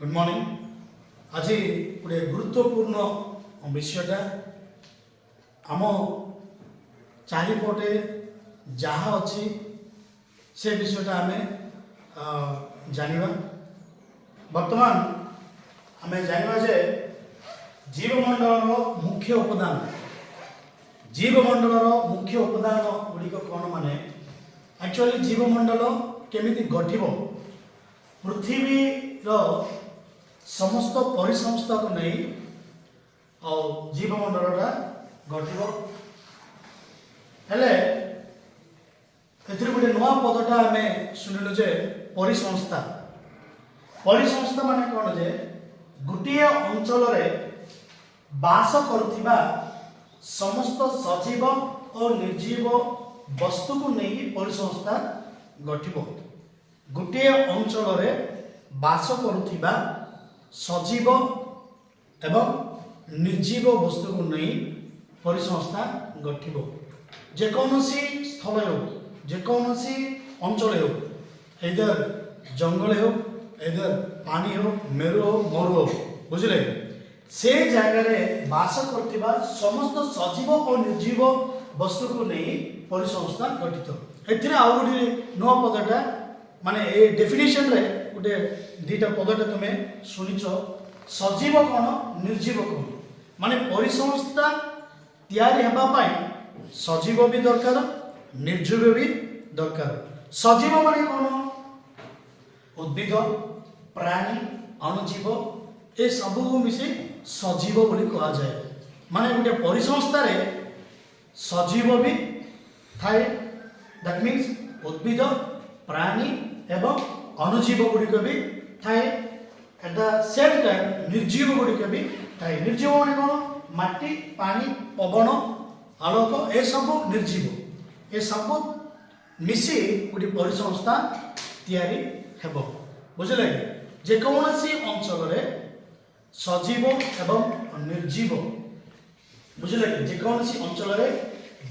Good morning. ଆଜି ଗୋଟେ ଗୁରୁତ୍ୱପୂର୍ଣ୍ଣ ବିଷୟଟା, ଆମ ଚାରିପଟେ ଯାହା ଅଛି ସେ ବିଷୟଟା ଆମେ ଜାଣିବା। ବର୍ତ୍ତମାନ ଆମେ ଜାଣିବା ଯେ ଜୀବମଣ୍ଡଳର ମୁଖ୍ୟ ଉପାଦାନ, ଜୀବମଣ୍ଡଳର ମୁଖ୍ୟ ଉପାଦାନ ଗୁଡ଼ିକ କ'ଣ? ମାନେ ଆକ୍ଚୁଆଲି ଜୀବମଣ୍ଡଳ କେମିତି ଗଠିବ, ପୃଥିବୀର ସମସ୍ତ ପରିସଂସ୍ଥାକୁ ନେଇ ଆଉ ଜୀବମଣ୍ଡଳଟା ଗଠିବ। ହେଲେ ଏଥିରେ ଗୋଟେ ନୂଆ ପଦଟା ଆମେ ଶୁଣିଲୁ ଯେ ପରିସଂସ୍ଥା। ପରିସଂସ୍ଥା ମାନେ କ'ଣ ଯେ ଗୋଟିଏ ଅଞ୍ଚଳରେ ବାସ କରୁଥିବା ସମସ୍ତ ସଜୀବ ଓ ନିର୍ଜୀବ ବସ୍ତୁକୁ ନେଇ ପରିସଂସ୍ଥା ଗଠିବ। ଗୋଟିଏ ଅଞ୍ଚଳରେ ବାସ କରୁଥିବା ସଜୀବ ଏବଂ ନିର୍ଜୀବ ବସ୍ତୁକୁ ନେଇ ପରିସଂସ୍ଥା ଗଠିବ। ଯେକୌଣସି ସ୍ଥଳ ହେଉ, ଯେକୌଣସି ଅଞ୍ଚଳ ହେଉ, ଏଇଦର ଜଙ୍ଗଲ ହେଉ, ଏଇଦର ପାଣି ହେଉ, ମେରୁ ହେଉ, ମରୁ ହେଉ, ବୁଝିଲେ, ସେ ଜାଗାରେ ବାସ କରୁଥିବା ସମସ୍ତ ସଜୀବ ଓ ନିର୍ଜୀବ ବସ୍ତୁକୁ ନେଇ ପରିସଂସ୍ଥା ଗଠିତ। ଏଥିରେ ଆଉ ଗୋଟିଏ ନୂଆ ପଦଟା, ମାନେ ଏ ଡେଫିନେସନରେ ଗୋଟେ ଦୁଇଟା ପଦଟା ତୁମେ ଶୁଣିଛ, ସଜୀବ କ'ଣ, ନିର୍ଜୀବ କ'ଣ। ମାନେ ପରିସଂସ୍ଥା ତିଆରି ହେବା ପାଇଁ ସଜୀବ ବି ଦରକାର, ନିର୍ଜୀବ ବି ଦରକାର। ସଜୀବ ମାନେ କ'ଣ? ଉଦ୍ଭିଦ, ପ୍ରାଣୀ, ଅଣୁଜୀବ, ଏ ସବୁକୁ ମିଶି ସଜୀବ ବୋଲି କୁହାଯାଏ। ମାନେ ଗୋଟେ ପରିସଂସ୍ଥାରେ ସଜୀବ ବି ଥାଏ, that means ଉଦ୍ଭିଦ, ପ୍ରାଣୀ ଏବଂ ଅଣୁଜୀବ ଗୁଡ଼ିକ ବି ଥାଏ। ଆଟ୍ the same time ନିର୍ଜୀବ ଗୁଡ଼ିକ ବି ଥାଏ। ନିର୍ଜୀବ ମାନେ କ'ଣ? ମାଟି, ପାଣି, ପବନ, ଆଲୋକ, ଏସବୁ ନିର୍ଜୀବ। ଏସବୁ ମିଶି ଗୋଟିଏ ପରିସଂସ୍ଥା ତିଆରି ହେବ, ବୁଝିଲେ କି? ଯେକୌଣସି ଅଞ୍ଚଳରେ ସଜୀବ ଏବଂ ନିର୍ଜୀବ, ବୁଝିଲେ କି, ଯେକୌଣସି ଅଞ୍ଚଳରେ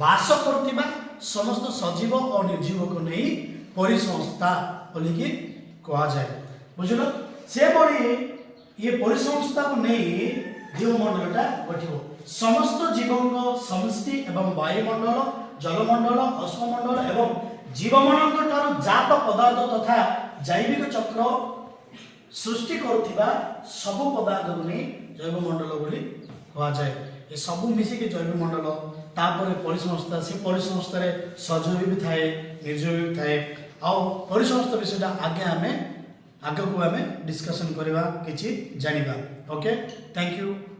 ବାସ କରୁଥିବା ସମସ୍ତ ସଜୀବ ଓ ନିର୍ଜୀବକୁ ନେଇ ପରିସଂସ୍ଥା ବୋଲିକି କୁହାଯାଏ, ବୁଝିଲ? ସେଭଳି ଇଏ ପରିସଂସ୍ଥାକୁ ନେଇ ଜୀବମଣ୍ଡଳଟା ଗଠିବ। ସମସ୍ତ ଜୀବଙ୍କ ସମଷ୍ଟି ଏବଂ ବାୟୁମଣ୍ଡଳ, ଜଳମଣ୍ଡଳ, ଅଶ୍ମମଣ୍ଡଳ ଏବଂ ଜୀବମାନଙ୍କ ଠାରୁ ଜାତ ପଦାର୍ଥ ତଥା ଜୈବିକ ଚକ୍ର ସୃଷ୍ଟି କରୁଥିବା ସବୁ ପଦାର୍ଥକୁ ନେଇ ଜୈବମଣ୍ଡଳ ବୋଲି କୁହାଯାଏ। ଏ ସବୁ ମିଶିକି ଜୈବମଣ୍ଡଳ। ତାପରେ ପରିସଂସ୍ଥା, ସେ ପରିସଂସ୍ଥାରେ ସଜୀବ ବି ଥାଏ, ନିର୍ଜୀବ ବି ଥାଏ। ଆଉ ପରିସଂସ୍ଥା ବିଷୟଟା ଆଗେ ଆମେ ଆଗକୁ ଆମେ ଡିସ୍କସନ୍ କରିବା, କିଛି ଜାଣିବା। Okay, thank you.